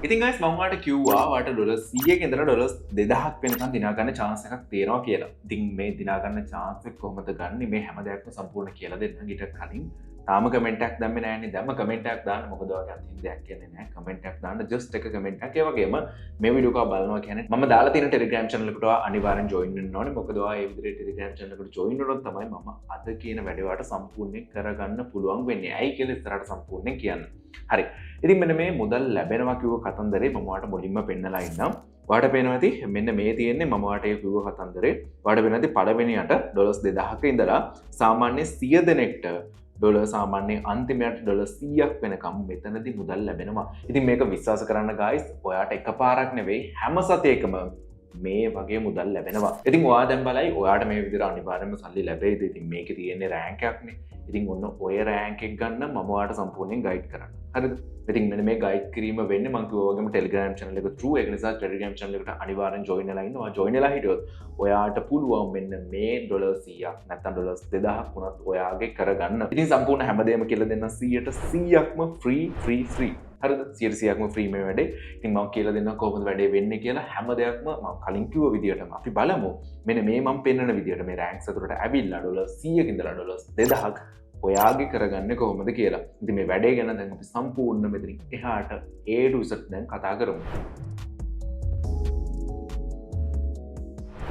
ඉතින් ගයිස්, මම ඔයාලට කිව්වා ඔයාලට ඩොලර් 100ක ඉඳලා ඩොලර් 2000ක් වෙනකන් දිනා ගන්න චාන්ස් එකක් තියෙනවා කියලා. ඉතින් මේ දිනා ගන්න චාන්ස් එක කොහොමද ගන්නෙ, මේ හැම දෙයක්ම සම්පූර්ණ කියලා දෙන්න. ඊට කලින් තාම කමෙන්ට් එකක් දැම්මේ නෑනේ. දැම්ම කමෙන්ට් එකක් දාන්න. මොකද ඔයාගේ අතින් දෙයක් කියන්නේ නෑ. කමෙන්ට් එකක් දාන්න, ජස්ට් එක කමෙන්ට් එකක්. ඒ වගේම මේ වීඩියෝ එක බලනවා කියන්නේ මම දාලා තියෙන Telegram channel එකට ඔයා අනිවාර්යෙන් join වෙන්න ඕනේ. මොකද ඔයා ඒ විදිහට Telegram channel එකට join වුණොත් තමයි මම අද කියන වැඩේ ඔයාට සම්පූර්ණයෙන් කරගන්න පුළුවන් වෙන්නේ. ඇයි කියලා ඉස්සරහට සම්පූර්ණයෙන් කියන්න. හරි. ඉතින් මෙන්න මේ මුදල් ලැබෙනවා කිව්ව කතන්දරේ මම ඔයාට මුලින්ම පෙන්නලා ඉන්නම්. ඔයාට පේනවා ඇති මෙන්න මේ තියෙන්නේ මම ඔයාට ඒ කිව්ව කතන්දරේ. ඔයාට පේනවා ඇති පළවෙනියට ඩොලර්ස් 2000ක ඉඳලා සාමාන්‍ය 100 දෙනෙක්ට ඩොලර් සාමාන්‍ය අන්තිමයට ඩොලර් 100ක් වෙනකම් මෙතනදී මුදල් ලැබෙනවා. ඉතින් මේක විශ්වාස කරන්න ගයිස්, ඔයාට එකපාරක් නෙවෙයි, හැම සතියකම මේ වගේ මුදල් ලැබෙනවා. ඉතින් ඔයා දැන් බලයි ඔයාට මේ විදිහට අනිවාර්යයෙන්ම සල්ලි ලැබෙයිද? ඉතින් මේකේ තියෙන්නේ රෑන්ක් එකක්නේ. ඉතින් ඔන්න ඔය රෑන්ක් එක ගන්න මම ඔයාට සම්පූර්ණයෙන් ගයිඩ් කරන්න. හරිද? ඉතින් මෙන්න මේ ගයිඩ් කිරීම වෙන්නේ මං කිව්වා වගේම Telegram channel එක through. ඒක නිසා Telegram channel එකට අනිවාර්යෙන් join වෙලා ඉන්න. ඔයා join වෙලා හිටියොත් ඔයාට පුළුවන් මෙන්න මේ ඩොලර් 100ක් නැත්නම් ඩොලර් 2000ක් වුණත් ඔයාගේ කරගන්න. ඉතින් සම්පූර්ණ හැමදේම කියලා දෙන්න 100%ක්ම free, free, free. හරිද? 100%ක්ම ෆ්‍රී මේ වැඩේ. ඉතින් මම කියලා දෙන්නම් කොහොමද වැඩේ වෙන්නේ කියලා. හැම දෙයක්ම මම කලින් කිව්ව විදියටම අපි බලමු. මෙන්න මේ මම පෙන්නන විදියට මේ රෑන්ක්ස් ඇතුළට ඇවිල්ලා ඩොලර් 100ක ඉඳලා ඩොලර් 2000ක් ඔයාගේ කරගන්නේ කොහොමද කියලා. ඉතින් මේ වැඩේ ගැන දැන් අපි සම්පූර්ණ මෙතනින් එහාට A to Z දැන් කතා කරමු.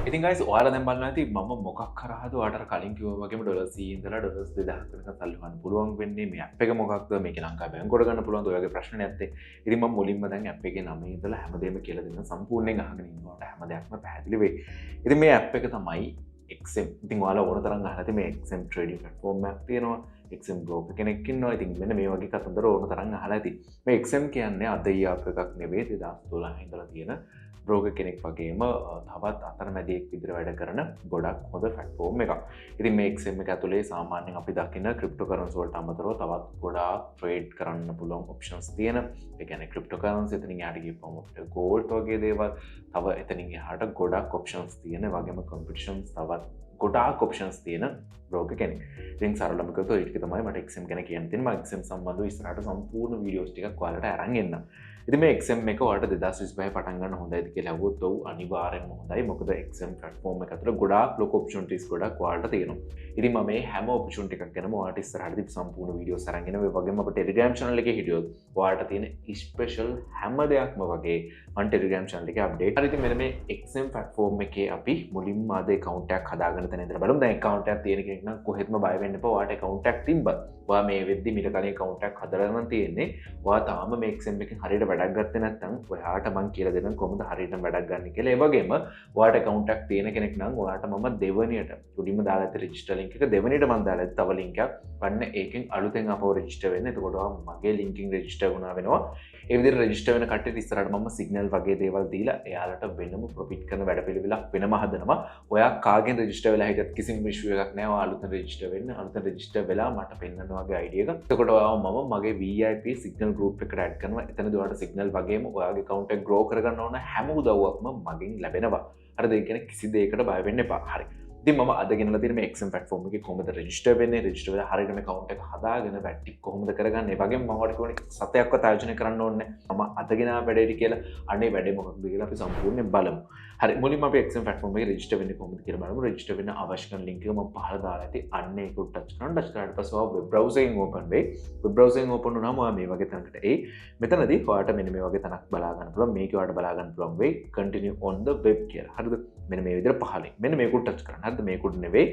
ඉතින් ගයිස්, ඔයාලා දැන් බලනවා ඇති මම මොකක් කරාද ඔයාලට අර කලින් කිව්වා වගේම ඩොලර් 100 ඉඳලා ඩොලර් 2000ක් වෙනකන් සල්ලි හොයන්න පුළුවන් වෙන්නේ, මේ ඇප් එක මොකක්ද, මේකේ ලංකාවේ බැංකුවට ගන්න පුළුවන්ද, ඔය වගේ ප්‍රශ්න නැත්තේ. ඉතින් මම මුලින්ම දැන් ඇප් එකේ නම ඉඳලා හැමදේම කියලා දෙන්න. සම්පූර්ණයෙන් අහගෙන ඉන්නකොට හැම දෙයක්ම පැහැදිලි වෙයි. ඉතින් මේ ඇප් එක තමයි XM. ඉතින් ඔයාලා ඕන තරම් අහලා ඇති මේ XM trading platform එකක් තියෙනවා, XM broker කෙනෙක් ඉන්නවා. ඉතින් මෙන්න මේ වගේ කතන්දර ඕන තරම් අහලා ඇති. මේ XM කියන්නේ අද ඊ ආපු එකක් නෙවෙයි, 2012 ඉඳලා තියෙන බ්‍රෝකර් කෙනෙක් වගේම තවත් අතරමැදියෙක් විදිහට වැඩ කරන ගොඩක් හොඳ ප්ලැට්ෆෝම් එකක්. ඉතින් මේ XM එක ඇතුලේ සාමාන්‍යයෙන් අපි දකින ක්‍රිප්ටෝ කරන්සි වලට අමතරව තවත් ගොඩාක් ට්‍රේඩ් කරන්න පුළුවන් ඔප්ෂන්ස් තියෙන. ඒ කියන්නේ ක්‍රිප්ටෝ කරන්සි, එතනින් එහාට ගිහපුවම අපිට ගෝල්ඩ් වගේ දේවල්, තව එතනින් එහාට ගොඩක් ඔප්ෂන්ස් තියෙන, වගේම කම්පිටිෂන්ස් තවත් ගොඩාක් ඔප්ෂන්ස් තියෙන බ්‍රෝකර් කෙනෙක්. ඉතින් සරලම කිව්වොත් ඔය ටික තමයි මට XM ගැන කියන්න තියෙන්නේ. මම XM සම්බන්ධව ඉස්සරහට සම්පූර්ණ වීඩියෝස් ටිකක් ඔයාලට අරන් එන්නම්. ඉතින් මේ XM එක ඔයාලට 2025 පටන් ගන්න හොඳයිද කියලා ඇහුවොත් ඔව්, අනිවාර්යෙන්ම හොඳයි. මොකද XM platform එක ඇතුළේ ගොඩාක් ලොකු ඔප්චුනිටිස් ගොඩක් ඔයාලට තියෙනවා. ඉතින් මම මේ හැම ඔප්චුනිටි එකක් ගැනම ඔයාලට ඉස්සරහටදී සම්පූර්ණ වීඩියෝස් අරන් එනවා. ඒ වගේම අපේ Telegram channel එකේ හිටියොත් ඔයාලට තියෙන ස්පෙෂල් හැම දෙයක්ම වගේ මම Telegram channel එකේ අප්ඩේට්. හරි, ඉතින් මෙන්න මේ XM platform එකේ අපි මුලින්ම අද account එකක් හදාගන්න තැන ඉඳලා බලමු. දැන් account එකක් තියෙන කෙනෙක් නම් කොහෙත්ම බය වෙන්න එපා. ඔයාලට account එකක් තිබ්බත් ඔයා මේ වෙද්දි මීට කලින් account එකක් හදලා නම් තියෙන්නේ. ඔයා තාම මේ XM එකෙන් හරියට වැඩක් ගත්තේ නැත්නම් ඔයාට මං කියලා දෙන්නම් කොහොමද හරියටම වැඩක් ගන්න කියලා. ඒ වගේම ඔයාට account එකක් තියෙන කෙනෙක් නම් ඔයාට මම දෙවනියට උඩින්ම දාලා ඇති රෙජිස්ටර් ලින්ක් එක, දෙවනියට මං දාලා ඇති තව ලින්ක් එකක්. වන්න ඒකෙන් අලුතෙන් ආපහු රෙජිස්ටර් වෙන්න. එතකොට ඔයා මගේ ලින්ක් එකෙන් රෙජිස්ටර් වුණා වෙනවා. ඒ විදිහට රෙජිස්ටර් වෙන කට්ටියට ඉස්සරහට මම සිග්නල් වගේ දේවල් දීලා එයාලට වෙනම ප්‍රොෆිට් කරන වැඩපිළිවෙලක් වෙනම හදනවා. ඔයා කාගෙන් රෙජිස්ටර් වෙලා හිටියත් කිසිම ඉෂුව එකක් නෑ. ඔයා අලුතෙන් රෙජිස්ටර් වෙන්න. අලුතෙන් රෙජිස්ටර් වෙලා මට පෙන්නන්න වගේ අයිඩියා එක. එතකොට ඔයාව මම මගේ VIP signal group එකට ඇඩ් කරනවා. එතනදී ඔයාලට සිග්නල් වගේම ඔයාගේ account එක grow කරගන්න ඕන හැම උදව්වක්ම මගෙන් ලැබෙනවා. හරිද? ඒ කියන්නේ කිසි දෙයකට බය වෙන්න එපා. හරි. ඉතින් මම අද ගෙනලා තියෙන මේ XM platform එකේ කොහොමද රෙජිස්ටර් වෙන්නේ, රෙජිස්ටර් වෙලා හරියටම account එක හදාගෙන වැඩ ටික කොහොමද කරගන්නේ, ඒ වගේම මම ඔයාලට කිව්වනේ සතයක්වත් ආයෝජනය කරන්න ඕනේ නැහැ. මම අද ගෙනාව වැඩේට කියලා. අනේ වැඩේ මොකක්ද කියලා අපි සම්පූර්ණයෙන් බලමු. හරි, මුලින්ම අපි XM platform එකේ රෙජිස්ටර් වෙන්නේ කොහොමද කියලා බලමු. රෙජිස්ටර් වෙන්න අවශ්‍ය කරන ලින්ක් එක මම පහළ දාලා ඇති. අන්න ඒක උඩ ටච් කරන්න. ටච් කරාට පස්සේ ඔයා වෙබ් බ්‍රවුසර් එකෙන් ඕපන් වෙයි. වෙබ් බ්‍රවුසර් එකෙන් ඕපන් වුණාම ඔයා මේ වගේ තැනකට එයි. මෙතනදී ඔයාට මෙන්න මේ වගේ තැනක් බලා ගන්න පුළුවන්. මේකේ ඔයාට බලා ගන්න පුළුවන් වෙයි continue on the web කියලා. හරිද? මෙන්න මේ විදිහට පහළින් මෙන්න මේක උඩ ටච් කරන්න. හරිද? මේක උඩ නෙවෙයි.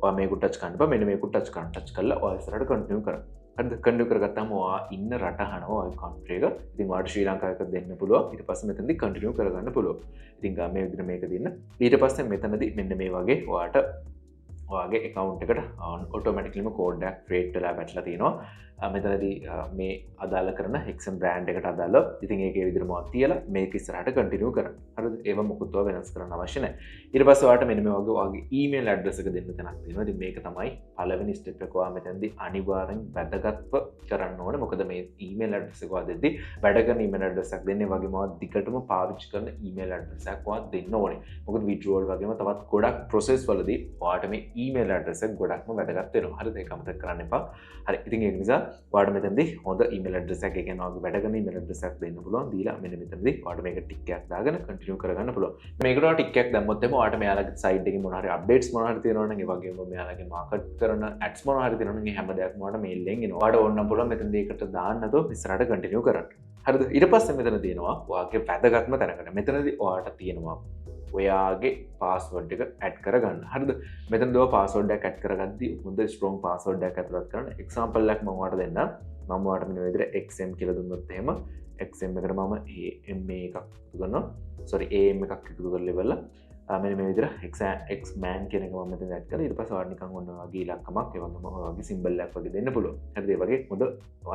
ඔයා මේක උඩ ටච් කරන්න එපා. මෙන්න මේක උඩ ටච් කරන්න. ටච් කරලා ඔයා ඉස්සරහට කන්ටිනියු කරන්න. හරිද? කන්ටිනියු කරගත්තාම ඔයා ඉන්න රට අහනවා, ඔයාගේ කන්ට්‍රි එක. ඉතින් ඔයාට ශ්‍රී ලංකාව එක දෙන්න පුළුවන්. ඊට පස්සේ මෙතනදී කන්ටිනියු කරගන්න පුළුවන්. ඉතින් මේ විදිහට මේක දෙන්න. ඊට පස්සේ මෙතනදී මෙන්න මේ වගේ ඔයාට ඔයාගේ account එකට ඔටෝමැටිකලිම කෝඩ් එකක් ක්‍රියේට් වෙලා වැටලා තියෙනවා. මෙතනදී මේ අදාළ කරන XM brand එකට අදාළව. ඉතින් ඒකේ විදිහටම ඔයා තියලා මේක ඉස්සරහට කන්ටිනියු කරන්න. හරිද? ඒව මොකුත් ඔයා වෙනස් කරන්න අවශ්‍ය නැහැ. ඊට පස්සේ ඔයාට මෙන්න මේ වගේ ඔයාගේ ඊමේල් ඇඩ්‍රස් එක දෙන්න තැනක් තියෙනවා. ඉතින් මේක තමයි පළවෙනි ස්ටෙප් එක. ඔයා මෙතනදී අනිවාර්යෙන් වැදගත්ව කරන්න ඕනේ. මොකද මේ ඊමේල් ඇඩ්‍රස් එක ඔයා දෙද්දි වැඩ කරන ඊමේල් ඇඩ්‍රස් එකක් දෙන්නේ. ඒ වගේම ඔයා දිගටම පාවිච්චි කරන ඊමේල් ඇඩ්‍රස් එකක් ඔයා දෙන්න ඕනේ. මොකද විඩ්‍රෝවල් වගේම තවත් ගොඩක් ප්‍රොසෙස් වලදී ඔයාට මේ ඊමේල් ඇඩ්‍රස් එක ගොඩක්ම වැදගත් වෙනවා. හරිද? ඒක අමතක කරන්න එපා. හරි. ඉතින් ඒක නිසා ඔයාලට මෙතනදී හොඳ ඊමේල් ඇඩ්‍රස් එකක්, ඒ කියන්නේ ඔයාගේ වැඩ කරන ඊමේල් ඇඩ්‍රස් එකක් දෙන්න පුළුවන්. දීලා මෙන්න මෙතනදී ඔයාලට මේක ටික් එකක් දාගෙන කන්ටිනියු කරගන්න පුළුවන්. මේකට ඔයා ටික් එකක් දැම්මොත් එහෙම ඔයාලට මෙයාලගේ සයිට් එකේ මොන හරි අප්ඩේට්ස් මොන හරි තියෙනවා නම්, ඒ වගේම මෙයාලගේ මාකට් කරන ඇඩ්ස් මොන හරි තියෙනවා නම්, ඒ හැම දෙයක්ම ඔයාලට මේල් එකෙන් එනවා. ඔයාලට ඕන නම් පුළුවන් මෙතනදී ඒකට දාන්න නැතුව ඉස්සරහට කන්ටිනියු කරන්න. හරිද? ඊට පස්සේ මෙතන තියෙනවා ඔයාගේ වැදගත්ම තැනකට. මෙතනදී ඔයාට තියෙනවා ඔයාගේ පාස්වර්ඩ් එක ඇඩ් කරගන්න. හරිද? මෙතනදී ඔයා පාස්වර්ඩ් එකක් ඇඩ් කරගද්දී හොඳ ස්ට්‍රෝං පාස්වර්ඩ් එකක් ඇතුළත් කරන්න. එක්සැම්පල් එකක් මම ඔයාලට දෙන්නම්. මම ඔයාලට මෙන්න මේ විදිහට XM කියලා දුන්නොත් එහෙම XM එකට මම AM එකක් එකතු කරනවා. සෝරි, AM එකක් එකතු කරලා ඉවරලා මෙන්න මේ විදිහට X man කියන එක මම මෙතන ඇඩ් කරලා ඊට පස්සේ ඔයාලට නිකන් ඔන්න ඔයගේ ඉලක්කමක්, ඒ වගේම ඔයගේ සිම්බල් එකක් වගේ දෙන්න පුළුවන්. හරිද? ඒ වගේ හොඳ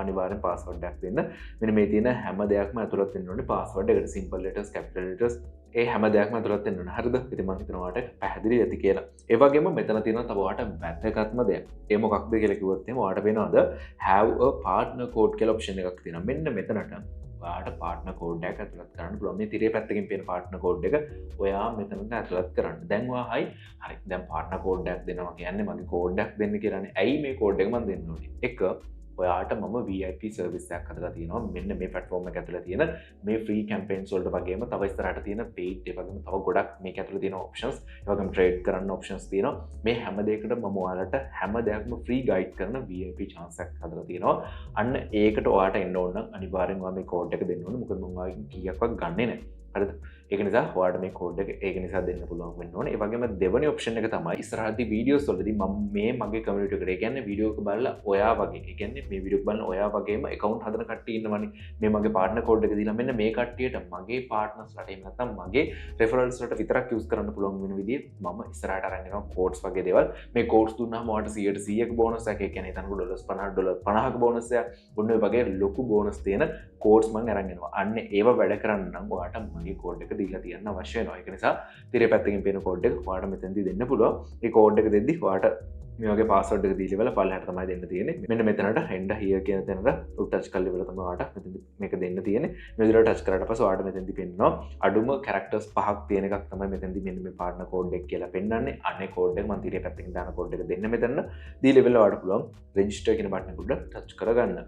අනිවාර්යෙන් පාස්වර්ඩ් එකක් දෙන්න. මෙන්න මේ තියෙන හැම දෙයක්ම ඇතුළත් වෙන්න ඕනේ පාස්වර්ඩ් එකට. සිම්පල් ලෙටර්ස්, කැපිටල් ලෙටර්ස්, ඒ හැම දෙයක්ම ඇතුළත් වෙන්න ඕනේ. හරිද? ඉතින් මම හිතනවා ඔයාලට පැහැදිලි ඇති කියලා. ඒ වගේම මෙතන තියෙනවා තව ඔයාලට වැදගත්ම දෙයක්. ඒ මොකක්ද කියලා කිව්වොත් එහෙම ඔයාලට පේනවාද have a partner code කියලා ඔප්ෂන් එකක් තියෙනවා. මෙන්න මෙතනට ඔයාට පාර්ට්නර් කෝඩ් එකක් ඇතුළත් කරන්න පුළුවන්. මේ තිරේ පැත්තකින් පේන පාර්ට්නර් කෝඩ් එක ඔයා මෙතනට ඇතුළත් කරන්න. දැන් ඔයා හයි හරි දැන් පාර්ට්නර් කෝඩ් එකක් දෙනවා කියන්නේ මගේ කෝඩ් එකක් දෙන්න කියලානේ. ඇයි මේ කෝඩ් එක මම දෙන්න ඕනේ? එක, ඔයාට මම VIP service එකක් හදලා තියෙනවා. මෙන්න මේ ප්ලැට්ෆෝම් එක ඇතුළේ තියෙන මේ ෆ්‍රී කැම්පේන්ස් වලට වගේම තව ඉස්සරහට තියෙන පේඩ්, ඒ වගේම තව ගොඩක් මේක ඇතුළේ තියෙන ඔප්ෂන්ස්, ඒ වගේම ට්‍රේඩ් කරන්න ඔප්ෂන්ස් තියෙනවා. මේ හැම දෙයකටම මම ඔයාලට හැම දෙයක්ම ෆ්‍රී ගයිඩ් කරන VIP chance එකක් හදලා තියෙනවා. අන්න ඒකට ඔයාට එන්න ඕන නම් අනිවාර්යෙන්ම ඔයා මේ කෝඩ් එක දෙන්න ඕනේ. මොකද මම ඔයාගෙන් කීයක්වත් ගන්නෙ නෑ. හරිද? ඒක නිසා ඔයාලට මේ කෝඩ් එක ඒක නිසා දෙන්න පුළුවන් වෙන්න ඕනේ. ඒ වගේම දෙවනි ඔප්ෂන් එක තමයි ඉස්සරහදී වීඩියෝස් වලදී මම මේ මගේ කමියුනිටි එකට, ඒ කියන්නේ වීඩියෝ එක බලලා ඔයා වගේ, ඒ කියන්නේ මේ වීඩියෝ එක බලන ඔයා වගේම ඇකවුන්ට් හදන කට්ටිය ඉන්නවනේ. මේ මගේ පාර්ට්නර් කෝඩ් එක දීලා මෙන්න මේ කට්ටියට මගේ පාර්ට්නර්ස්ලාට එහෙම නැත්නම් මගේ රෙෆරල්ස් වලට විතරක් යූස් කරන්න පුළුවන් වෙන විදිහට මම ඉස්සරහට අරන් එනවා කෝඩ්ස් වගේ දේවල්. මේ කෝඩ්ස් දුන්නාම ඔයාලට 100ට 100ක බෝනස් එකක්, ඒ කියන්නේ හිතන්නකෝ ඩොලර්ස් 50 ඩොලර් 50ක බෝනස් එකක්, ඔන්න ඔය වගේ ලොකු බෝනස් තියෙන කෝඩ්ස් මං අරන් එනවා. අන්න ඒව වැඩ කරන්න නම් ඔයාට මගේ කෝඩ් එක දීලා තියන්න අවශ්‍ය වෙනවා. ඒක නිසා තිරේ පැත්තකින් පේන කෝඩ් එක ඔයාට මෙතනදී දෙන්න පුළුවන්. ඒ කෝඩ් එක දෙද්දි ඔයාට මේ වගේ පාස්වර්ඩ් එක දීලා ඉවරලා පල්ලෙහාට තමයි දෙන්න තියෙන්නේ. මෙන්න මෙතනට එන්න here කියන තැනට උඩ ටච් කරලා ඉවරලා තමයි ඔයාට මෙතනදී මේක දෙන්න තියෙන්නේ. මේ විදිහට ටච් කරාට පස්සේ ඔයාට මෙතනදී පෙන්නනවා අඩුම කැරක්ටර්ස් 5ක් තියෙන එකක් තමයි මෙතනදී මෙන්න මේ පාර්ට්නර් කෝඩ් එක කියලා පෙන්නන්නේ. අනේ කෝඩ් එක මම තිරේ පැත්තකින් දාන කෝඩ් එක දෙන්න මෙතන දීලා ඉවරලා ඔයාට පුළුවන් රෙජිස්ටර් කියන බටන් එක උඩ ටච් කරගන්න.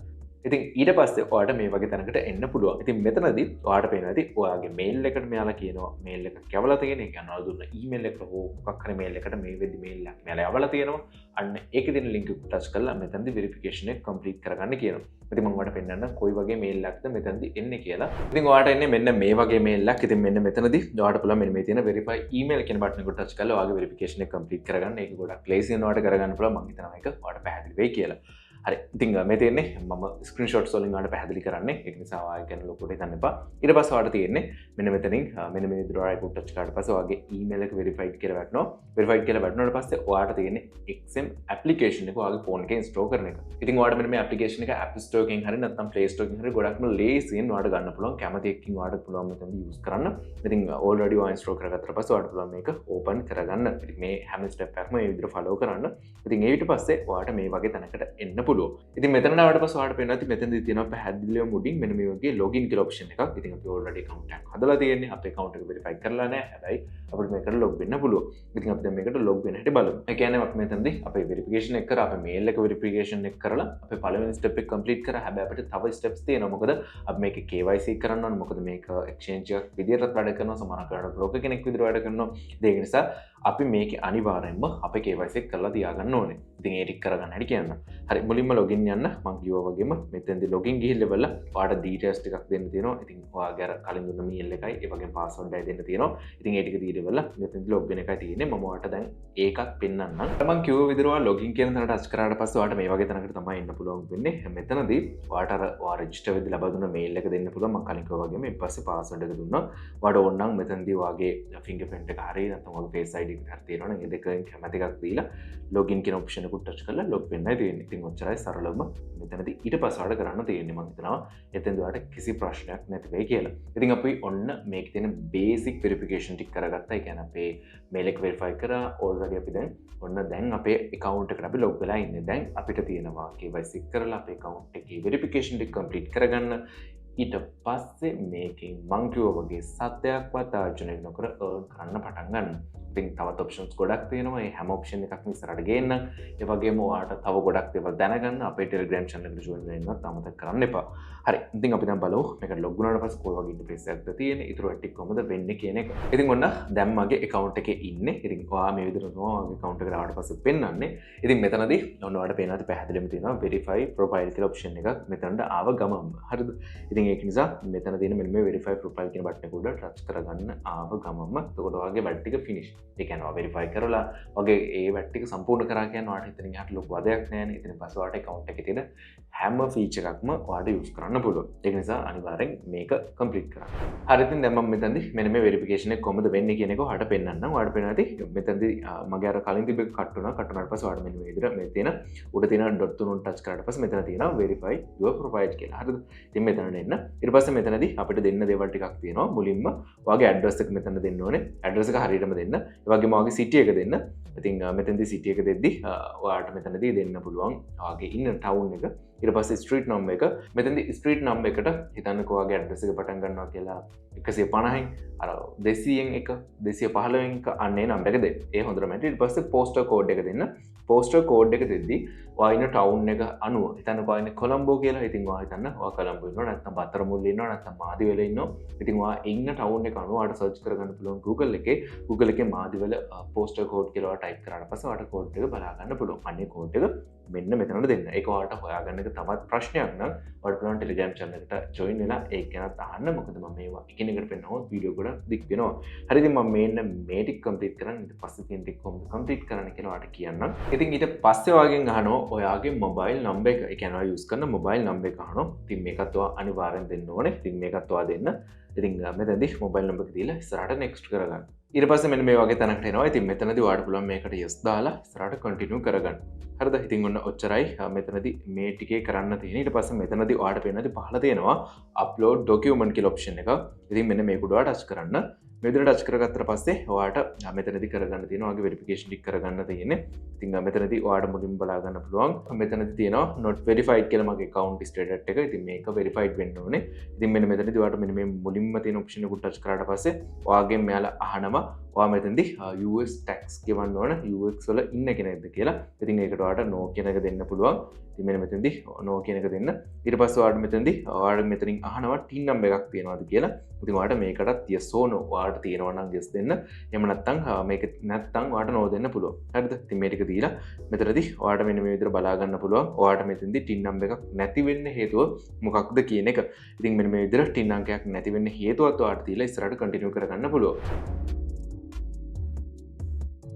ඉතින් ඊට පස්සේ ඔයාට මේ වගේ තැනකට එන්න පුළුවන්. ඉතින් මෙතනදී ඔයාට පේනවා ඇති ඔයාගේ මේල් එකට මෙයාලා කියනවා මේල් එකක් යවලා තියෙන. ඒ කියන්නේ ඔයාලා දුන්න ඊමේල් එකට හෝ මොකක් හරි මේල් එකට මේ වෙද්දි මේල් එකක් මෙයාලා යවලා තියෙනවා. අන්න ඒකේ තියෙන ලින්ක් එක ටච් කරලා මෙතනදී වෙරිෆිකේෂන් එක කම්ප්ලීට් කරගන්න කියනවා. ඉතින් මම ඔයාලට පෙන්නන්නම් කොයි වගේ මේල් එකක්ද මෙතනදී එන්නේ කියලා. ඉතින් ඔයාට එන්නේ මෙන්න මේ වගේ මේල් එකක්. ඉතින් මෙන්න මෙතනදී ඔයාට පුළුවන් මෙන්න මේ තියෙන වෙරිෆයි ඊමේල් කියන බටන් එක ටච් කරලා ඔයාගේ වෙරිෆිකේෂන් එක කම්ප්ලීට් කරගන්න. ඒක ගොඩක් ලේසියෙන් ඔයාට කරගන්න පුළුවන්. මං හිතනවා ඒක ඔයාට පැහැදිලි වෙයි කියලා. හරි. ඉතින් මේ තියෙන්නේ මම ස්ක්‍රීන්ෂොට්ස් වලින් ඔයාලට පැහැදිලි කරන්නේ. ඒක නිසා ඔයා ගැන ලොකුට හිතන්න එපා. ඊට පස්සේ ඔයාලට තියෙන්නේ මෙන්න මෙතනින් මෙන්න මේ විදිහට ඔයා ඒක ටච් කරාට පස්සේ ඔයාගේ ඊමේල් එක වෙරිෆයිඩ් කියලා වැටෙනවා. වෙරිෆයිඩ් කියලා වැටුණාට පස්සේ ඔයාට තියෙන්නේ XM application එක ඔයාගේ ෆෝන් එකේ ඉන්ස්ටෝල් කරන එක. ඉතින් ඔයාට මෙන්න මේ ඇප්ලිකේෂන් එක App Store එකෙන් හරි නැත්නම් Play Store එකෙන් හරි ගොඩක්ම ලේසියෙන් ඔයාට ගන්න පුළුවන්. කැමති එකකින් ඔයාට පුළුවන් මෙතනදී යූස් කරන්න. ඉතින් ඔල්රෙඩි ඔයා ඉන්ස්ටෝල් කරගත්තට පස්සේ ඔයාට පුළුවන් මේක ඕපන් කරගන්න. ඉතින් මේ හැම ස්ටෙප් එකක්ම මේ විදිහට ෆලෝ කරන්න. ඉතින් ඊට පස්සේ ඔයාට මේ වගේ තැනකට එන්න පුළුවන්. ඉතින් මෙතන ආවට පස්සේ ඔයාලට පේනවා ඉතින් මෙතනදී තියෙනවා පැහැදිලිවම මුඩින් මෙන්න මේ වගේ ලොගින් කියලා ඔප්ෂන් එකක්. ඉතින් අපි ඔල්රෙඩි ඇකවුන්ට් එකක් හදලා තියෙන්නේ. අපේ ඇකවුන්ට් එක වෙරිෆයි කරලා නැහැ. හැබැයි අපිට මේකට ලොග් වෙන්න පුළුවන්. ඉතින් අපි දැන් මේකට ලොග් වෙන හැටි බලමු. ඒ කියන්නේ අපි මෙතනදී අපේ වෙරිෆිකේෂන් එක කරා, අපේ මේල් එක වෙරිෆිකේෂන් එක කරලා අපේ පළවෙනි ස්ටෙප් එක කම්ප්ලීට් කරා. හැබැයි අපිට තව ස්ටෙප්ස් තියෙනවා. මොකද අපි මේක KYC කරන්න ඕනේ. මොකද මේක එක්ස්චේන්ජ් එකක් විදියටත් වැඩ කරනවා. සමහර වෙලාවට බ්‍රෝකර් කෙනෙක් විදියට වැඩ කරනවා. ඉතින් ඒක නිසා අපි මේකේ අනිවාර්යෙන්ම අපේ KYC එක කරලා තියාගන්න ඕනේ. ඉතින් ඒ ටික කරගන්න හැටි කියන්න. හරි, මුලින්ම ලොගින් යන්න මං කිව්වා වගේම මෙතෙන්දී ලොගින් ගිහිල්ලා බලලා ඔයාට ඩීටේල්ස් ටිකක් දෙන්න තියෙනවා. ඉතින් ඔයාගේ අර කලින් දුන්න මේල් එකයි ඒ වගේම පාස්වර්ඩ් එකයි දෙන්න තියෙනවා. ඉතින් ඒ ටික දීලා බලලා මෙතෙන්දී ලොග් වෙන එකයි තියෙන්නේ. මම ඔයාට දැන් ඒකත් පෙන්නන්නම්. මං කිව්ව විදිහට ඔයා ලොගින් කියන තැනට ටච් කරාට පස්සේ ඔයාට මේ වගේ තැනකට තමයි එන්න පුළුවන් වෙන්නේ. මෙතනදී ඔයාට අර ඔයා රෙජිස්ටර් වෙද්දී ලබා දුන්න මේල් එක දෙන්න පුළුවන්. මං කලින් කිව්වා වගේම ඊට පස්සේ පාස්වර්ඩ් එක දුන්නා. ඔයාට ඕන නම් මෙතනදී ඔයාගේ ෆින්ගර්ප්‍රින්ට් එක හරි නැත්නම් ඔයාගේ ෆේස් ID එක හරි තියෙනවා නම් ඒ දෙකෙන් කැමති එකක් දීලා ලොගින් කියන ඔප්ෂන් එක ටච් කරලා ලොග් වෙන්නයි තියෙන්නේ. ඉතින් ඔච්චරයි සරලවම මෙතනදී ඊට පස්සේ ඔයාලට කරන්න තියෙන්නේ. මං හිතනවා එතෙන්දී ඔයාලට කිසි ප්‍රශ්නයක් නැති වෙයි කියලා. ඉතින් අපි ඔන්න මේකේ තියෙන බේසික් වෙරිෆිකේෂන් ටික කරගත්තා. ඒ කියන්නේ අපේ මේල් එක වෙරිෆයි කරා. ඔල්රෙඩි අපි දැන් ඔන්න දැන් අපේ ඇකවුන්ට් එකට අපි ලොග් වෙලා ඉන්නේ. දැන් අපිට තියෙනවා KYC කරලා අපේ ඇකවුන්ට් එකේ වෙරිෆිකේෂන් ටික කම්ප්ලීට් කරගන්න. ඊට පස්සේ මේකෙන් මං කිව්වා වගේ සත්‍යයක්වත් ආර්ජනය නොකර අර්න් කරන්න පටන් ගන්න. ඉතින් තවත් ඔප්ෂන්ස් ගොඩක් තියෙනවා. මේ හැම ඔප්ෂන් එකක්ම ඉස්සරහට ගේන්න. ඒ වගේම ඔයාට තව ගොඩක් දේවල් දැනගන්න අපේ Telegram channel එකට join වෙලා ඉන්නත් අමතක කරන්න එපා. හරි. ඉතින් අපි දැන් බලමු මේකට ලොග් වුණාට පස්සේ කොයි වගේ ඉන්ටර්ෆේස් එකක්ද තියෙන්නේ, ඊටු ටික කොහොමද වෙන්නේ කියන එක. ඉතින් ඔන්න දැන් මගේ account එකේ ඉන්නේ. ඉතින් ඔයා මේ විදිහට තමයි ඔයාගේ account එකට ආවට පස්සේ පෙන්වන්නේ. ඉතින් මෙතනදී ඔන්න ඔයාලට පේනවා ඇති පැහැදිලිවම තියෙනවා verify profile කියලා ඔප්ෂන් එකක් මෙතනට ආව ගමන්ම. හරිද? ඉතින් ඒක නිසා මෙතන තියෙන මෙන්න මේ verify profile කියන බටන් එක උඩ ටච් කරගන්න ආව ගමන්ම එතකොට ඔයාගේ වැඩ ටික ෆිනිෂ්. ඒ කියන්නේ ඔයා වෙරිෆයි කරලා ඔයාගේ ඒ වැඩ ටික සම්පූර්ණ කරා කියන්නේ ඔයාට එතනින් එහාට ලොකු වදයක් නෑනේ. ඉතින් පස්සේ ඔයාට account එකේ තියෙන හැම ෆීචර් එකක්ම ඔයාට යූස් කරන්න පුළුවන්. ඒක නිසා අනිවාර්යෙන් මේක කම්ප්ලීට් කරන්න. හරි, ඉතින් දැන් මම මෙතනදී මෙන්න මේ වෙරිෆිකේෂන් එක කොහොමද වෙන්නේ කියන එක ඔයාට පෙන්නන්නම්. ඔයාට පේනවා ඇති මෙතනදී මගේ අර කලින් තිබ්බ එක කට් වුණා. කට් වුණාට පස්සේ ඔයාට මෙන්න මේ විදිහට මේ තියෙන උඩ තියෙන ඩොට් තුන ටච් කරාට පස්සේ මෙතන තියෙනවා වෙරිෆයි your profile කියලා. හරිද? ඉතින් මෙතනට එන්න. ඊට පස්සේ මෙතනදී අපිට දෙන්න දේවල් ටිකක් තියෙනවා. මුලින්ම ඔයාගේ ඇඩ්‍රස් එක මෙතන දෙන්න ඕනේ. ඇඩ්‍රස් එක හරියටම දෙන්න. ඒ වගේම ඔයාගේ සිටි එක දෙන්න. ඉතින් මෙතනදී සිටි එක දෙද්දි ඔයාට මෙතනදී දෙන්න පුළුවන් ඔයාගේ ඉන්න ටවුන් එක. ඊට පස්සේ ස්ට්‍රීට් නම්බර් එක. මෙතනදී ස්ට්‍රීට් නම්බර් එකට හිතන්නකෝ ඔයාගේ ඇඩ්‍රස් එක පටන් ගන්නවා කියලා 150න් අර 200න් එක 215න් එක අන්න ඒ නම්බර් එක දෙන්න. ඒ හොඳටම ඇති. ඊට පස්සේ පෝස්ටල් කෝඩ් එක දෙන්න. පෝස්ටල් කෝඩ් එක දෙද්දි ඔයා ඉන්න ටවුන් එක අනුව හිතන්නකෝ ඔයා ඉන්නේ කොළඹ කියලා. ඉතින් ඔයා හිතන්න ඔයා කොළඹ ඉන්නවා නැත්නම් බතරමුල්ල ඉන්නවා නැත්නම් මාදිවල ඉන්නවා. ඉතින් ඔයා ඉන්න ටවුන් එක අනුව ඔයාට සර්ච් කරගන්න පුළුවන් Google එකේ. Google එකේ මාදිවල පෝස්ටල් කෝඩ් කියලා ඔයා ටයිප් කරාට පස්සේ ඔයාට කෝඩ් එක බලා ගන්න පුළුවන්. අන්නේ කෝඩ් එක මෙන්න මෙතනට දෙන්න. ඒක ඔයාලට හොයාගන්න එක තවත් ප්‍රශ්නයක් නම් ඔයාලට පුළුවන් Telegram channel එකට join වෙලා ඒක ගැනත් අහන්න. මොකද මම මේවා එකිනෙකට පෙන්නවොත් වීඩියෝ ගොඩක් දික් වෙනවා. හරි, ඉතින් මම මෙන්න මේ ටික කම්ප්ලීට් කරන් ඊට පස්සේ තියෙන ටික කොහොමද කම්ප්ලීට් කරන්න කියලා ඔයාලට කියන්නම්. ඉතින් ඊට පස්සේ ඔයාගෙන් අහනවා ඔයාගේ මොබයිල් නම්බර් එක. ඒ කියන්නේ ඔයා යූස් කරන මොබයිල් නම්බර් එක අහනවා. ඉතින් මේකත් ඔයා අනිවාර්යෙන් දෙන්න ඕනේ. ඉතින් මේකත් ඔයා දෙන්න. ඉතින් මෙතනදී මොබයිල් නම්බර් එක දීලා ඉස්සරහට නෙක්ස්ට් කරගන්න. ඊට පස්සේ මෙන්න මේ වගේ තැනකට එනවා. ඉතින් මෙතනදී ඔයාලට පුළුවන් මේකට yes දාලා ඉස්සරහට කන්ටිනියු කරගන්න. හරිද? ඉතින් ඔන්න ඔච්චරයි මෙතනදී මේ ටිකේ කරන්න තියෙන්නේ. ඊට පස්සේ මෙතනදී ඔයාලට පේනවා ඉතින් පහළ තියෙනවා අප්ලෝඩ් ඩොකියුමන්ට් කියලා ඔප්ෂන් එක. ඉතින් මෙන්න මේක උඩ ඔයා ටච් කරන්න. මේ විදිහට ටච් කරගත්තට පස්සේ ඔයාට මෙතනදී කරගන්න තියෙනවා ඔයාගේ වෙරිෆිකේෂන් ටික කරගන්න තියෙන්නේ. ඉතින් මෙතනදී ඔයාට මුලින්ම බලා ගන්න පුළුවන් මෙතනදී තියෙනවා not verified කියලා මගේ account status එක. ඉතින් මේක verified වෙන්න ඕනේ. ඉතින් මෙන්න මෙතනදී ඔයාට මෙන්න මේ මුලින්ම තියෙන ඔප්ෂන් එක ටච් කරාට පස්සේ ඔයාගෙන් මෙයාලා අහනවා ඔයා මෙතනදී US tax ගෙවන්න ඕන US වල ඉන්න කෙනෙක්ද කියලා. ඉතින් ඒකට ඔයාට no කියන එක දෙන්න පුළුවන්. ඉතින් මෙන්න මෙතනදී no කියන එක දෙන්න. ඊට පස්සේ ඔයාට මෙතනදී ඔයාට මෙතනින් අහනවා TIN number එකක් තියෙනවද කියලා. ඉතින් ඔයාට මේකටත් yes or no ඔයාට තියෙනවා නම් yes දෙන්න. එහෙම නැත්නම් මේක නැත්නම් ඔයාට no දෙන්න පුළුවන්. හරිද? ඉතින් මේ ටික දීලා මෙතනදී ඔයාට මෙන්න මේ විදිහට බලා ගන්න පුළුවන්. ඔයාට මෙතනදී TIN number එකක් නැති වෙන්න හේතුව මොකක්ද කියන එක. ඉතින් මෙන්න මේ විදිහට TIN අංකයක් නැති වෙන්න හේතුවත් ඔයාට දීලා ඉස්සරහට කන්ටිනියු කරගන්න පුළුවන්.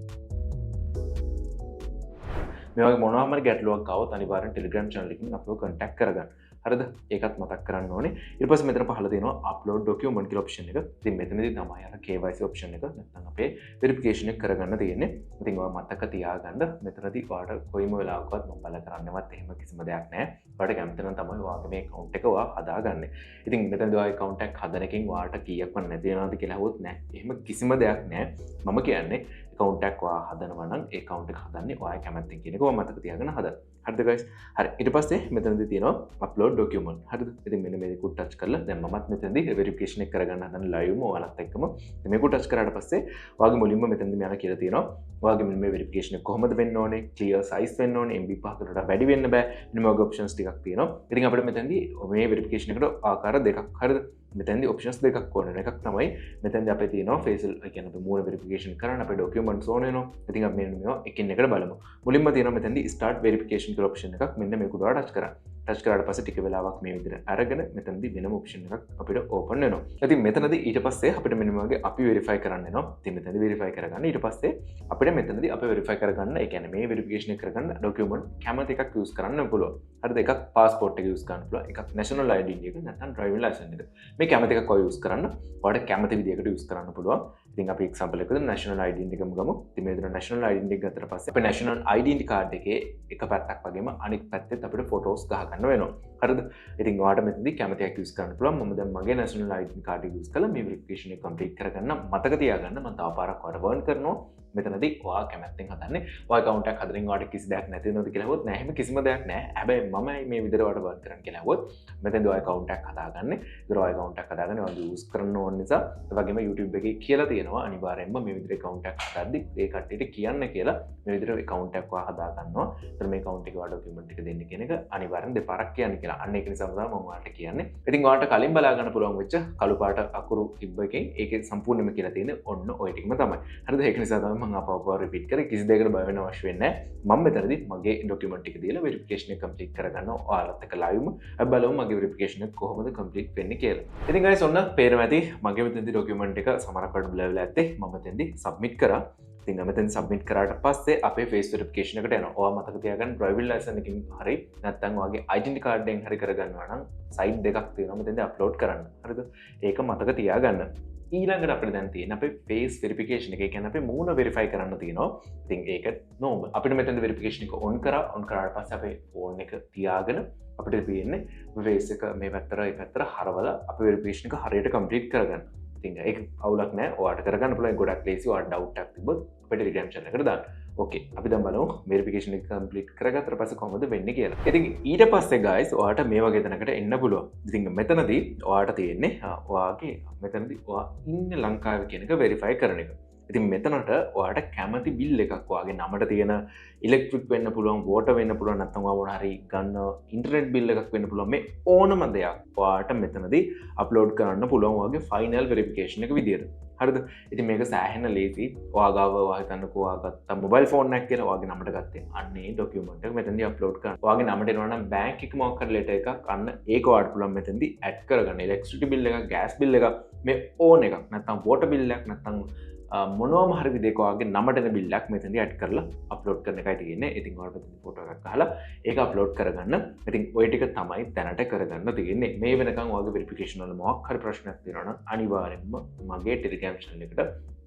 මේ වගේ මොනවා හරි ගැටලුවක් ආවොත් අනිවාර්යෙන් Telegram channel එකකින් අපිව contact කරගන්න. හරිද? ඒකත් මතක් කරන්න ඕනේ. ඊට පස්සේ මෙතන පහළ තියෙනවා upload document කියලා option එක. ඉතින් මෙතනදී තමයි අර KYC option එක නැත්නම් අපේ verification එක කරගන්න තියෙන්නේ. ඉතින් ඔයා මතක තියාගන්න මෙතනදී ඔයාට කොයිම වෙලාවකවත් මම බල කරන්නවත් එහෙම කිසිම දෙයක් නැහැ. ඔයාට කැමති නම් තමයි ඔයාගේ මේ account එක ඔයා හදාගන්නේ. ඉතින් මෙතනදී ඔයා account එකක් හදන එකෙන් ඔයාට කීයක්වත් නැති වෙනවද කියලා අහුවොත් නෑ. එහෙම කිසිම දෙයක් නෑ. මම කියන්නේ account එකක් ඔයා හදනවා නම් ඒ account එක හදන්නේ ඔයා කැමැත්තෙන් කියන එක ඔයා මතක තියාගෙන හදන්න. හරිද guys? හරි. ඊට පස්සේ මෙතනදී තියෙනවා upload document. හරිද? ඉතින් මෙන්න මේක උඩ ටච් කරලා දැන් මමත් මෙතනදී වෙරිෆිකේෂන් එක කරගන්න හදන ලයිව්ම ඔයාලත් එක්කම. ඉතින් මේක උඩ ටච් කරාට පස්සේ ඔයාගේ මුලින්ම මෙතනදී මෙයාලා කියලා තියෙනවා ඔයාගේ මෙන්න මේ වෙරිෆිකේෂන් එක කොහොමද වෙන්න ඕනේ? ක්ලියර් සයිස් වෙන්න ඕනේ, MB පහකට වඩා වැඩි වෙන්න බෑ. මෙන්න මේ වගේ ඔප්ෂන්ස් ටිකක් තියෙනවා. ඉතින් අපිට මෙතනදී මේ වෙරිෆිකේෂන් එකට ආකාර දෙකක්. හරිද? මෙතනදී ඔප්ෂන්ස් දෙකක් ඕන වෙනවා. එකක් තමයි මෙතනදී අපේ තියෙනවා ෆේසල්, ඒ කියන්නේ අපේ මූණ වෙරිෆිකේෂන් කරන්න අපේ ඩොකියුමන්ට්ස් ඕන වෙනවා. ඉතින් අපි මෙන්න මේවා එකින් එකට බලමු. මුලින්ම තියෙනවා මෙතනදී ස්ටාර්ට් වෙරිෆිකේෂන් කියලා ඔප්ෂන් එකක්. මෙන්න මේක උඩ ටච් කරන්න. ටච් කරාට පස්සේ ටික වෙලාවක් මේ විදිහට අරගෙන මෙතනදී වෙනම ඔප්ෂන් එකක් අපිට ඕපන් වෙනවා. ඉතින් මෙතනදී ඊට පස්සේ අපිට මෙන්න මේ වගේ අපි වෙරිෆයි කරන්න වෙනවා. ඉතින් මෙතනදී වෙරිෆයි කරගන්න. ඊට පස්සේ අපිට මෙතනදී අපි වෙරිෆයි කරගන්න, ඒ කියන්නේ මේ වෙරිෆිකේෂන් එක කරගන්න ඩොකියුමන්ට් කැමති එකක් යූස් කරන්න පුළුවන්. හරිද? එකක් පාස්පෝට් එක යූස් කරන්න පුළුවන්, එකක් නැෂනල් ID එක නැත්නම් ඩ්‍රයිවිං ලයිසන් එක. මේ කැමති එකක් ඔය යූස් කරන්න. ඔයාලට කැමති විදිහකට යූස් කරන්න පුළුවන්. ඉතින් අපි එක්සැම්පල් එකකට නැෂනල් ID එකම ගමු. ඉතින් මේ විදිහට නැෂනල් ID එක ගත්තට පස්සේ අපේ නැෂනල් ID card එකේ එක පැත්තක් වගේම අනිත් පැත්තෙත් අපිට ෆොටෝස් ගහ ගන්න වෙනවා. හරිද? ඉතින් ඔයාට මෙතනදී කැමති එකක් යූස් කරන්න පුළුවන්. මම දැන් මගේ නැෂනල් අයිඩෙන්ටිටි කාඩ් එක යූස් කරලා මේ වෙරිෆිකේෂන් එක කම්ප්ලීට් කරගන්න. මතක තියාගන්න මම තව පාරක් ඔයාලට වර්න් කරනවා. මෙතනදී ඔයා කැමැත්තෙන් හදන්නේ. ඔයා ඇකවුන්ට් එකක් හදමින් ඔයාට කිසි දෙයක් නැති වෙනවද කියලා ඇහුවොත් නෑ, එහෙම කිසිම දෙයක් නෑ. හැබැයි මම මේ විදිහට ඔයාට වර්න් කරන්න කියලා ඇහුවොත් මෙතනදී ඔයා ඇකවුන්ට් එකක් හදාගන්නේ. ඒතර ඔයා ඇකවුන්ට් එකක් හදාගන්නේ ඔයා යූස් කරන්න ඕන නිසා. ඒ වගේම YouTube එකේ කියලා තියෙනවා අනිවාර්යයෙන්ම මේ විදිහට ඇකවුන්ට් එකක් හදද්දි ඒ කට්ටියට කියන්න කියලා මේ විදිහට ඇකවුන්ට් එකක් ඔයා හදාගන්නවා. ඒතර මේ ඇකවුන්ට් එකේ ඔයා ඩොකියුමන්ට් එක දෙන්න කියන එක අනිවාර්යෙන් දෙපාරක් කියන්න කියලා. අන්න ඒක නිසා තමයි මම ඔයාලට කියන්නේ. ඉතින් ඔයාලට කලින් බලා ගන්න පුළුවන් වෙච්ච කළු පාට අකුරු තිබ්බ එකෙන් ඒකේ සම්පූර්ණයෙන්ම කියලා තියෙන්නේ ඔන්න ඔය ටිකම තමයි. හරිද? ඒක නිසා තමයි මම ආපහු ආපහු රිපීට් කරේ. කිසි දෙයකට බය වෙන්න අවශ්‍ය වෙන්නේ නැහැ. මම මෙතනදී මගේ ඩොකියුමන්ට් ටික දීලා වෙරිෆිකේෂන් එක කම්ප්ලීට් කරගන්න ඔයාලත් එක්ක ලයිව්ම අපි බලමු මගේ වෙරිෆිකේෂන් එක කොහොමද කම්ප්ලීට් වෙන්නේ කියලා. ඉතින් ගයිස් ඔන්න පේනවා ඇති මගේ මෙතනදී ඩොකියුමන්ට් එක සමහරක් වෙලාවට බ්ලර් වෙලා ඇත්තේ. මම මෙතනදී සබ්මිට් කරා. ඉතින් මෙතන සබ්මිට් කරාට පස්සේ අපේ ෆේස් වෙරිෆිකේෂන් එකට එනවා. ඔයා මතක තියාගන්න ඩ්‍රයිවිං ලයිසන් එකකින් හරි නැත්නම් ඔයාගේ අයිඩෙන්ටි කාඩ් එකෙන් හරි කරගන්නවා නම් සයිට් දෙකක් තියෙනවා මෙතනදී අප්ලෝඩ් කරන්න. හරිද? ඒක මතක තියාගන්න. ඊළඟට අපිට දැන් තියෙන අපේ ෆේස් වෙරිෆිකේෂන් එක. ඒ කියන්නේ අපේ මූණ වෙරිෆයි කරන්න තියෙනවා. ඉතින් ඒක නෝමල්. අපිට මෙතනදී වෙරිෆිකේෂන් එක ඔන් කරා. ඔන් කරාට පස්සේ අපේ ෆෝන් එක තියාගෙන අපිට තියෙන්නේ ෆේස් එක මේ පැත්තට ඒ පැත්තට හරවලා අපේ වෙරිෆිකේෂන් එක හරියට කම්ප්ලීට් කරගන්න. ඉතින් ඒක අවුලක් නෑ. ඔයාට කරගන්න පුළුවන්. ගොඩක් ලේසි. ඔයාට ඩවුට් එකක් තිබ්බොත් අපේ ටෙලිග්‍රෑම් චැනල් එකට දාන්න. ඕකේ. අපි දැන් බලමු වෙරිෆිකේෂන් එක කම්ප්ලීට් කරගත්තට පස්සේ කොහොමද වෙන්නේ කියලා. ඉතින් ඊට පස්සේ ගයිස් ඔයාට මේ වගේ තැනකට එන්න පුළුවන්. ඉතින් මෙතනදී ඔයාට තියෙන්නේ ඔයාගේ මෙතනදී ඔයා ඉන්නේ ලංකාවේ කියන එක වෙරිෆයි කරන එක. ඉතින් මෙතනට ඔයාට කැමති බිල් එකක් ඔයාගේ නමට තියෙන ඉලෙක්ට්‍රික් වෙන්න පුළුවන්, වෝටර් වෙන්න පුළුවන්, නැත්නම් ඔයා මොන හරි ගන්න ඉන්ටර්නෙට් බිල් එකක් වෙන්න පුළුවන්. මේ ඕනම දෙයක් ඔයාට මෙතනදී අප්ලෝඩ් කරන්න පුළුවන් ඔයාගේ ෆයිනල් වෙරිෆිකේෂන් එක විදියට. හරිද? ඉතින් මේක සෑහෙන ලේසි. ඔයා ගාව ඔයා හිතන්නකෝ ඔයා ගත්ත මොබයිල් ෆෝන් එකක් කියලා ඔයාගේ නමට ගත්තේ. අන්න ඒ ඩොකියුමන්ට් එක මෙතනදී අප්ලෝඩ් කරන්න. ඔයාගේ නමට එනවා නම් බැංක් එක මොකක් හරි ලෙටර් එකක් අන්න ඒක ඔයාට පුළුවන් මෙතනදී ඇඩ් කරගන්න. ඉලෙක්ට්‍රිසිටි බිල් එකක්, ගෑස් බිල් එකක්, මේ ඕන එකක්. නැත්නම් වෝටර් බිල් එකක්, නැත්නම් මොනවම හරි විදිහක ඔයාගේ නමට එන බිල් එකක් මෙතනදී ඇඩ් කරලා අප්ලෝඩ් කරන එකයි තියෙන්නේ. ඉතින් ඔයාලට මෙතනදී ෆොටෝ එකක් ගහලා ඒක අප්ලෝඩ් කරගන්න. ඉතින් ඔය ටික තමයි දැනට කරගන්න තියෙන්නේ. මේ වෙනකන් ඔයාගේ වෙරිෆිකේෂන් වල මොකක් හරි ප්‍රශ්නයක් තියෙනවා නම් අනිවාර්යෙන්ම මගේ ටෙලිග්‍රෑම් චැනල් එකට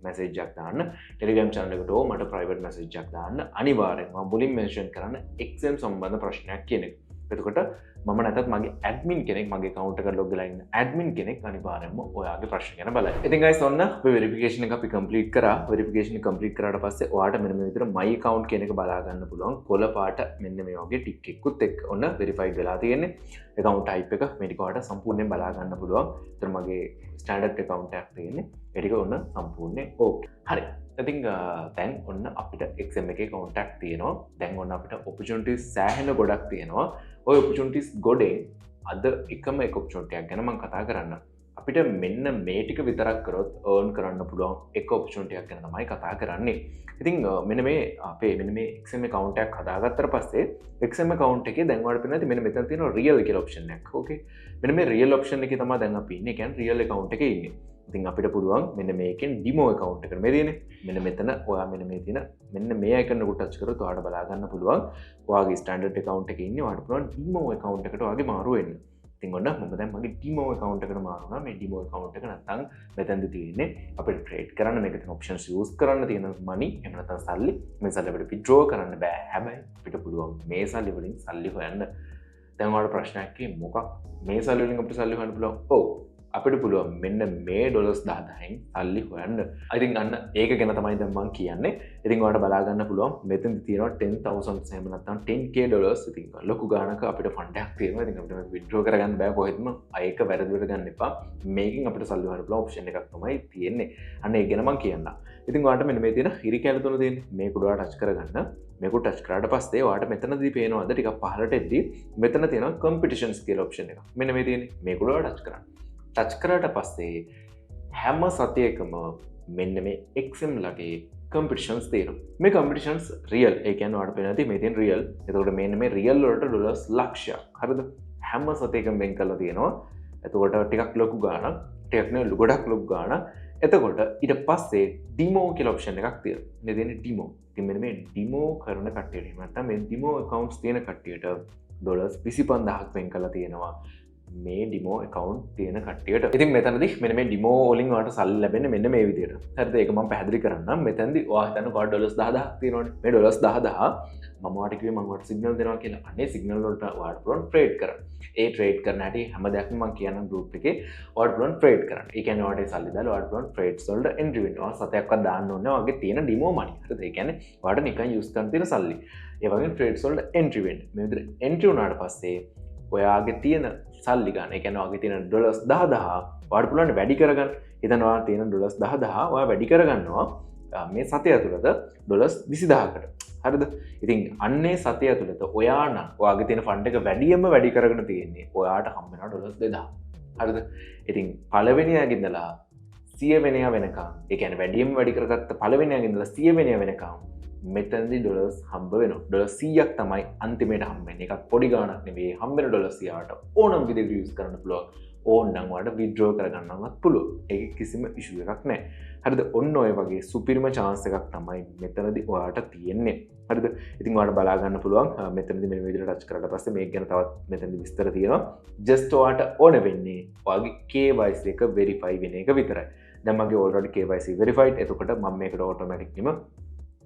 මැසේජ් එකක් දාන්න. ටෙලිග්‍රෑම් චැනල් එකට හෝ මට ප්‍රයිවට් මැසේජ් එකක් දාන්න. අනිවාර්යෙන්ම මම මුලින් මෙන්ෂන් කරන්න XM සම්බන්ධ ප්‍රශ්නයක් කියන එක. එතකොට මම නැතත් මගේ ඇඩ්මින් කෙනෙක් මගේ ඇකවුන්ට් එකට ලොග් වෙලා ඉන්න ඇඩ්මින් කෙනෙක් අනිවාර්යයෙන්ම ඔයාගේ ප්‍රශ්න ගැන බලයි. ඉතින් ගයිස් ඔන්න ඔය වෙරිෆිකේෂන් එක අපි කම්ප්ලීට් කරා. වෙරිෆිකේෂන් එක කම්ප්ලීට් කරාට පස්සේ ඔයාට මෙන්න මේ විදිහට my account කියන එක බලා ගන්න පුළුවන්. කොළ පාට මෙන්න මේ වගේ ටික් එකකුත් එක්ක ඔන්න වෙරිෆයිඩ් වෙලා තියෙන්නේ. ඇකවුන්ට් ටයිප් එක මේ ටික ඔයාලට සම්පූර්ණයෙන් බලා ගන්න පුළුවන්. ඒතර මගේ ස්ටෑන්ඩඩ් ඇකවුන්ට් එකක් තියෙන්නේ. ඒ ටික ඔන්න සම්පූර්ණයෙන් ඕකේ. හරි. ඉතින් දැන් ඔන්න අපිට XM එකේ ඇකවුන්ට් එකක් තියෙනවා. දැන් ඔන්න අපිට ඔපචුනිටිස් සෑහෙන ගොඩක් තියෙනවා. ඔය ඔපචුනිටිස් ගොඩේ අද එකම එක ඔපචුනිටි එකක් ගැන මම කතා කරන්න. අපිට මෙන්න මේ ටික විතරක් කරොත් අර්න් කරන්න පුළුවන් එක ඔපචුනිටි එකක් ගැන තමයි කතා කරන්නේ. ඉතින් මෙන්න මේ අපේ මෙන්න මේ XM account එකක් හදාගත්තට පස්සේ XM account එකේ දැන් ඔයාලට පේනවා ඇති මෙන්න මෙතන තියෙනවා රියල් කියලා ඔප්ෂන් එකක්. ඕකේ. මෙන්න මේ රියල් ඔප්ෂන් එකේ තමයි දැන් අපි ඉන්නේ. ඒ කියන්නේ රියල් account එකේ ඉන්නේ. ඉතින් අපිට පුළුවන් මෙන්න මේකෙන් ඩිමෝ account එකට මේ තියෙන්නේ. මෙන්න මෙතන ඔයා මෙන්න මේ තියෙන මෙන්න මේ අයිකන් එක ටච් කරොත් ඔයාලට බලා ගන්න පුළුවන් ඔයාගේ ස්ටෑන්ඩඩ් account එකේ ඉන්නේ. ඔයාලට පුළුවන් ඩිමෝ account එකට ඔයාගේ මාරු වෙන්න. ඉතින් ඔන්න මම දැන් මගේ ඩිමෝ account එකට මාරු වුණා. මේ ඩිමෝ account එක නැත්තම් මෙතනදී තියෙන්නේ අපිට ට්‍රේඩ් කරන්න මේක තියෙන ඔප්ෂන්ස් යූස් කරන්න තියෙන මනි එහෙම නැත්නම් සල්ලි. මේ සල්ලි අපිට විත්ඩ්‍රෝ කරන්න බෑ. හැබැයි අපිට පුළුවන් මේ සල්ලි වලින් සල්ලි හොයන්න. දැන් ඔයාලට ප්‍රශ්නයක් මොකක් මේ සල්ලි වලින් අපිට සල්ලි හොයන්න පුළුවන්? ඔව්, අපිට පුළුවන් මෙන්න මේ ඩොලර්ස් 10,000න් සල්ලි හොයන්න. ඉතින් අන්න ඒක ගැන තමයි දැන් මං කියන්නේ. ඉතින් ඔයාලට බලා ගන්න පුළුවන් මෙතනදි තියෙනවා 10,000 එහෙම නැත්නම් 10K dollars. ඉතින් ලොකු ගාණක අපිට ෆන්ඩ් එකක් තියෙනවා. ඉතින් අපිට මේක විත්ඩ්‍රෝ කරගන්න බෑ කොහෙත්ම. ඒක වැරදිවට ගන්න එපා. මේකෙන් අපිට සල්ලි හොයන්න පුළුවන් ඔප්ෂන් එකක් තමයි තියෙන්නේ. අන්න ඒක ගැන මං කියන්නම්. ඉතින් ඔයාලට මෙන්න මේ තියෙන හිරි කැල තුන තියෙන්නේ. මේක උඩ ඔයාලා ටච් කරගන්න. මේක ටච් කරාට පස්සේ ඔයාලට මෙතනදී පේනවාද ටිකක් පහළට එද්දි මෙතන තියෙනවා කම්පිටිෂන්ස් කියලා ඔප්ෂන් එකක්. මෙන්න මේ තියෙන්නේ. මේක උඩ ඔයාලා ටච් කරන්න. ටච් කරාට පස්සේ හැම සතියකම මෙන්න මේ XM ලගේ කම්පිටිෂන්ස් තියෙනවා. මේ කම්පිටිෂන්ස් රියල්. ඒ කියන්නේ ඔයාලට පේනවා ඇති මේ තියෙන රියල්. එතකොට මෙන්න මේ රියල් වලට ඩොලර්ස් ලක්ෂයක්. හරිද? හැම සතියකම වෙන් කරලා තියෙනවා. එතකොට ටිකක් ලොකු ගාණක්. ටිකක් නෙවෙයි ගොඩක් ලොකු ගාණක්. එතකොට ඊට පස්සේ ඩිමෝ කියලා ඔප්ෂන් එකක් තියෙනවා. මේ තියෙන්නේ ඩිමෝ. ඉතින් මෙන්න මේ ඩිමෝ කරන කට්ටියට එහෙම නැත්නම් මේ ඩිමෝ ඇකවුන්ට්ස් තියෙන කට්ටියට ඩොලර්ස් 25,000ක් වෙන් කරලා තියෙනවා. මේ ඩිමෝ ඇකවුන්ට් තියෙන කට්ටියට. ඉතින් මෙතනදි මෙන්න මේ ඩිමෝ වලින් ඔයාලට සල්ලි ලැබෙන්නේ මෙන්න මේ විදියට. හරිද? ඒක මම පැහැදිලි කරන්නම්. මෙතනදි ඔයා හිතන්න ඔයාට ඩොලර්ස් 10,000ක් තියෙනවනේ. මේ ඩොලර්ස් 10,000 මම ඔයාට කිව්වේ මම ඔයාට සිග්නල් දෙනවා කියලා. අනේ සිග්නල් වලට ඔයාට පුළුවන් ට්‍රේඩ් කරන්න. ඒ ට්‍රේඩ් කරන හැටි හැම දෙයක්ම මම කියන්නම් ගෲප් එකේ. ඔයාට පුළුවන් ට්‍රේඩ් කරන්න. ඒ කියන්නේ ඔයාට ඒ සල්ලි දාලා ඔයාට පුළුවන් ට්‍රේඩ්ස් වලට එන්ට්‍රි වෙන්න. ඔයා සතයක්වත් දාන්න ඕනේ නෑ. ඔයාගේ තියෙන ඩිමෝ මනි. හරිද? ඒ කියන්නේ ඔයාට නිකන් යූස් කරන්න තියෙන සල්ලි. ඒ වගේම ට්‍රේඩ්ස් වලට එන්ට්‍රි වෙන්න. මේ විදිහට එන්ට්‍රි වුණාට පස්සේ ඔයාගේ තියෙන සල්ලි ගන්න. ඒ කියන්නේ ඔයාගේ තියෙන ඩොලර්ස් 10,000 ඔයාට පුළුවන් වැඩි කරගන්න. හිතන්න ඔයා තියෙන ඩොලර්ස් 10,000 ඔයා වැඩි කරගන්නවා මේ සතිය ඇතුළත ඩොලර්ස් 20,000කට. හරිද? ඉතින් අන්නේ සතිය ඇතුළත ඔයා නම් ඔයාගේ තියෙන ෆන්ඩ් එක වැඩියෙන්ම වැඩි කරගෙන තියෙන්නේ ඔයාට හම්බ වෙනවා ඩොලර්ස් 2000. හරිද? ඉතින් පළවෙනියාගේ ඉඳලා 100 වෙනියා වෙනකම්, ඒ කියන්නේ වැඩියෙන්ම වැඩි කරගත්ත පළවෙනියාගේ ඉඳලා 100 වෙනියා වෙනකම් මෙතනදී ඩොලර්ස් හම්බ වෙනවා. ඩොලර් 100ක් තමයි අන්තිමේට හම්බ වෙන්නේ. එකක් පොඩි ගාණක් නෙවෙයි. හම්බ වෙන ඩොලර් 100ට ඕනම විදිහකට යූස් කරන්න පුළුවන්. ඕන නම් ඔයාලට විත්ඩ්‍රෝ කරගන්නවත් පුළුවන්. ඒක කිසිම ඉෂුව එකක් නෑ. හරිද? ඔන්න ඔය වගේ සුපිරිම චාන්ස් එකක් තමයි මෙතනදී ඔයාට තියෙන්නේ. හරිද? ඉතින් ඔයාලට බලා ගන්න පුළුවන් මෙතනදී මේ විදිහට ටච් කරාට පස්සේ මේක ගැන තවත් මෙතනදී විස්තර තියෙනවා. ජස්ට් ඔයාට ඕන වෙන්නේ ඔයාගේ KYC එක වෙරිෆයි වෙන එක විතරයි. දැන් මගේ ඔල්රෙඩි KYC verified. එතකොට මම මේකට ඔටෝමැටික්ලිම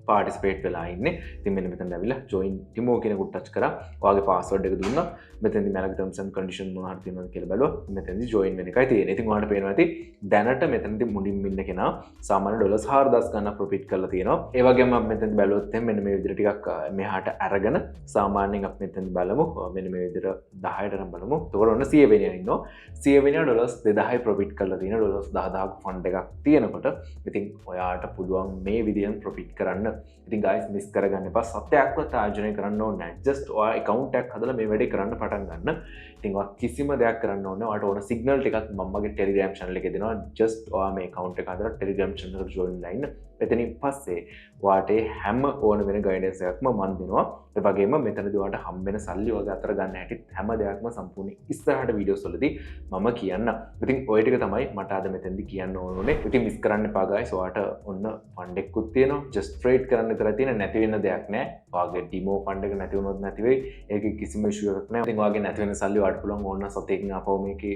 පාටිසිපේට් වෙලා ඉන්නේ. ඉතින් මෙන්න මෙතන ඇවිල්ලා ජොයින් ඩිමෝ කියන එක ටච් කරා. ඔයාගේ පාස්වර්ඩ් එක දුන්නා. මෙතනදී මැලගේ ටර්ම්ස් ඇන්ඩ් කන්ඩිෂන් මොනවා හරි තියෙනවද කියලා බැලුවා. මෙතනදී ජොයින් වෙන එකයි තියෙන්නේ. ඉතින් ඔයාලට පේනවා ඇති දැනට මෙතනදී මුලින්ම ඉන්න කෙනා සාමාන්‍ය ඩොලර්ස් 4000 ගණන් ප්‍රොෆිට් කරලා තියෙනවා. ඒ වගේම අපි මෙතනදී බැලුවොත් එහෙනම් මෙන්න මේ විදිහට ටිකක් මෙහාට අරගෙන සාමාන්‍යයෙන් අපි මෙතනදී බලමු. මෙන්න මේ විදිහට 10ට නම් බලමු. එතකොට ඔන්න 100 වෙනියා ඉන්නවා. 100 වෙනියා ඩොලර්ස් 2000යි ප්‍රොෆිට් කරලා තියෙනවා. ඩොලර්ස් 10,000ක ෆන්ඩ් එකක් තියෙනකොට ඉතින් ඔයාට පුළුවන් මේ විදිහෙන් ප්‍රොෆිට් කරන්න. ඉතින් ගයිස්, මිස් කරගන්න එපා. සත්‍යයක්වත් ආයෝජනය කරන්න ඕනේ නැහැ. ජස්ට් ඔයා ඇකවුන්ට් එකක් හදලා මේ වැඩේ කරන්න පටන් ගන්න. ඉතින් ඔයා කිසිම දෙයක් කරන්න ඕනේ නැහැ. ඔයාට ඕන සිග්නල් ටිකක් මම මගේ Telegram channel එකේ දෙනවා. ජස්ට් ඔයා මේ ඇකවුන්ට් එක හදලා Telegram channel එකට ජොයින් වෙලා ඉන්න. එතනින් පස්සේ ඔයාට ඒ හැම ඕන වෙන ගයිඩන්ස් එකක්ම මම දෙනවා. ඒ වගේම මෙතනදී ඔයාට හම්බ වෙන සල්ලි වගේ අතර ගන්න හැටි හැම දෙයක්ම සම්පූර්ණ ඉස්සරහට වීඩියෝස් වලදී මම කියන්න. ඉතින් ඔය ටික තමයි මට අද මෙතනදී කියන්න ඕන උනේ. ඉතින් මිස් කරන්න එපා ගයිස්. ඔයාට ඔන්න ෆන්ඩ් එකකුත් තියෙනවා. ජස්ට් ට්‍රේඩ් කරන්න විතරයි තියෙන, නැති වෙන දෙයක් නෑ. ඔයාගේ ඩිමෝ ෆන්ඩ් එක නැති වුණොත් නැති වෙයි. ඒකේ කිසිම ඉෂුව එකක් නෑ. ඉතින් ඔයාගේ නැති වෙන සල්ලි ඔයාට පුළුවන් ඕන සතයකින් ආපහු මේකේ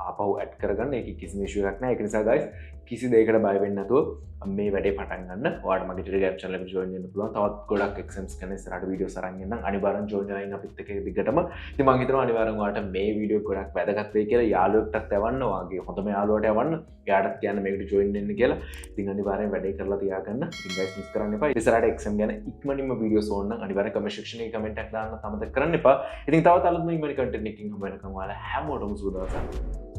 ආපහු ඇඩ් කරගන්න. ඒකේ කිසිම ඉෂුව එකක් නෑ. ඒක නිසා ගයිස්, කිසි දෙයකට බය වෙන්නේ නැතුව මේ වැඩේ පටන් ගන්න. ඔයාට මගේ Telegram channel එකට join වෙන්න පුළුවන්. තවත් ගොඩක් XMs ගැන ඉස්සරහට වීඩියෝස් අරන් එන්නම්. අනිවාර්යෙන් join වෙලා ඉන්න අපිත් එක්ක දිගටම. ඉතින් මං හිතනවා අනිවාර්යෙන් ඔයාලට මේ වීඩියෝ ගොඩක් වැදගත් වෙයි කියලා. යාළුවෙක්ටත් එවන්න, ඔයාගේ හොඳම යාළුවට එවන්න. එයාටත් කියන්න මේකට join වෙන්න කියලා. ඉතින් අනිවාර්යෙන් වැඩේ කරලා තියාගන්න. ඉතින් ගයිස්, මිස් කරන්න එපා. ඉස්සරහට XM ගැන ඉක්මනින්ම වීඩියෝස් ඕන නම් අනිවාර්යෙන් කමෙන්ට් සෙක්ෂන් එකේ කමෙන්ට් එකක් දාන්න අමතක කරන්න එපා. ඉතින් තවත් අලුත්ම ඉක්මනි කන්ටෙන්ට් එකකින් හම්බ වෙනකම් ඔයාලා හැමෝටම සුබ දවසක්.